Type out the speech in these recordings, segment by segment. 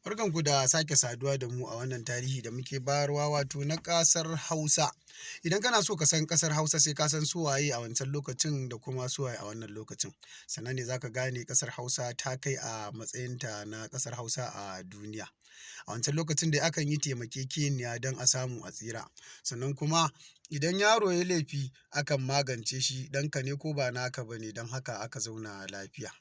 Barkanku da sake saduwa da mu a wannan tarihi da muke bayarwa, wato na ƙasar Hausa. Idan kana so ka san ƙasar Hausa, sai ka san su waye a wancan lokacin da kuma su waye a wannan lokacin. Sannan ne za ka gane ƙasar Hausa ta kai a matsayinta na ƙasar Hausa a duniya. A wancan lokacin dai akan yi taimakekeniya don a samu a tsira. Sannan kuma idan yaro ya yi laifi, akan magance shi, ɗanka ne ko ba naka ba ne, don haka aka zauna lafiya.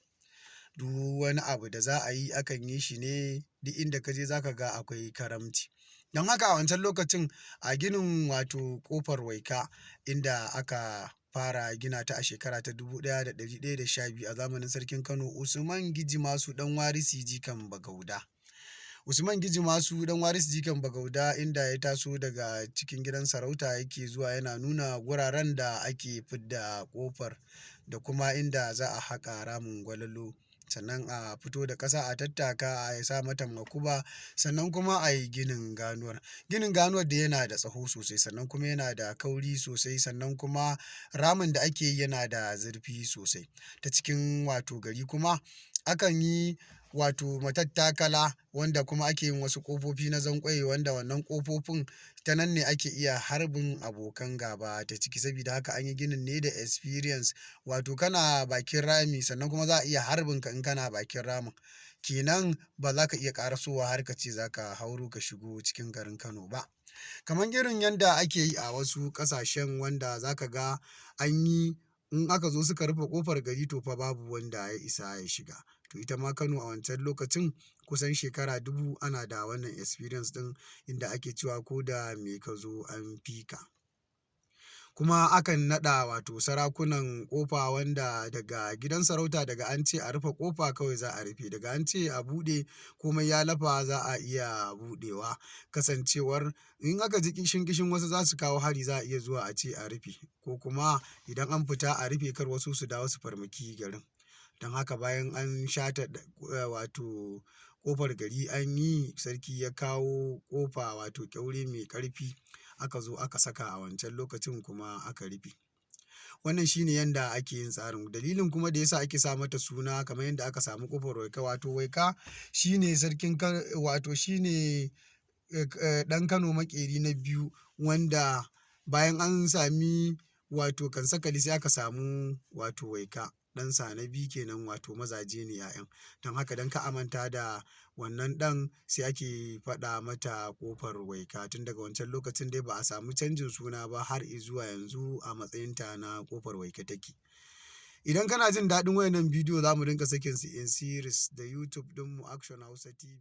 Duk wani abu da za a yi, akan yi shi ne. Duk inda ka je, za ka ga akwai karamci. Don haka a wancan lokacin, a ginin wato Ƙofar Waika, inda aka fara gina ta a shekara ta 1112 a zamanin Sarkin Kano Usman Gijimasu Ɗan Warisi Jikan Bagauda. Usman Gijimasu Ɗan Warisi Jikan Bagauda, inda ya taso daga cikin gidan sarauta, yake zuwa yana nuna guraren da ake fidda ƙofar da kuma inda za a haƙa ramin gwalalo, sannan a fito da ƙasa, a tattaka, a sa mata makuba, sannan kuma a yi ginin ganuwar. Ginin ganuwar da yana da tsaho sosai, sannan kuma yana da kauri sosai, sannan kuma ramin da ake yi yana da zurfi sosai. Ta cikin wato gari kuma akan yi wato matattakala, wanda kuma ake yin wasu ƙofofi na zanƙwaye, wanda wannan ƙofofin ta nan ne ake iya harbin abokan gaba ta ciki. Saboda haka an yi ginin ne da experience, wato kana bakin rami, sannan kuma za a iya harbin ka in kana bakin ramin. Kenan ba za ka iya ƙarasowa har ka ce za ka hauro ka shigo cikin garin Kano ba. Kamar irin yadda ake yi a wasu ƙasashen, wanda za ka ga an yi, in aka zo suka rufe ƙofar gari, to fa babu wanda ya isa ya shiga. To ita ma Kano a wancan lokacin, kusan shekara 1000, ana da wannan experience ɗin, inda ake cewa ko da me ka zo, an fi ka. Kuma akan naɗa wato sarakunan ƙofa, wanda daga gidan sarauta, daga an ce a rufe ƙofa, kawai za a rufe, daga an ce a buɗe, komai ya lafa, za a iya buɗewa. Kasancewar in aka ji kishin kishin wasu za su kawo hari, za a iya zuwa a ce a rufe, ko kuma idan an fita a rufe, kar wasu su dawo su farmaki garin. Don haka bayan an shata wato ƙofar gari, an yi, sarki ya kawo ƙofa, wato ƙyaure mai ƙarfi, aka zo aka saka a wancan lokacin, kuma aka rufe. Wannan shine yanda ake yin tsarin. Dalilin kuma da yasa ake sa mata suna kamar yadda aka samu Ƙofar Waika, wato Waika shine sarkin, wato shine ɗan Kano Maƙeri na biyu, wanda bayan an sami wato Kansakali, sai aka samu wato Waika, ɗansa na biyu kenan, wato mazaje ne 'ya'yan. Don haka, don kar a manta da wannan ɗan, sai ake faɗa mata Ƙofar Waika. Tun daga wancan lokacin dai ba a samu canjin suna ba har izuwa yanzu, a matsayinta na Ƙofar Waika take. Idan kana jin daɗin wayannan bidiyo, za mu dinga sakin su in series da YouTube ɗinmu, Action Hausa TV.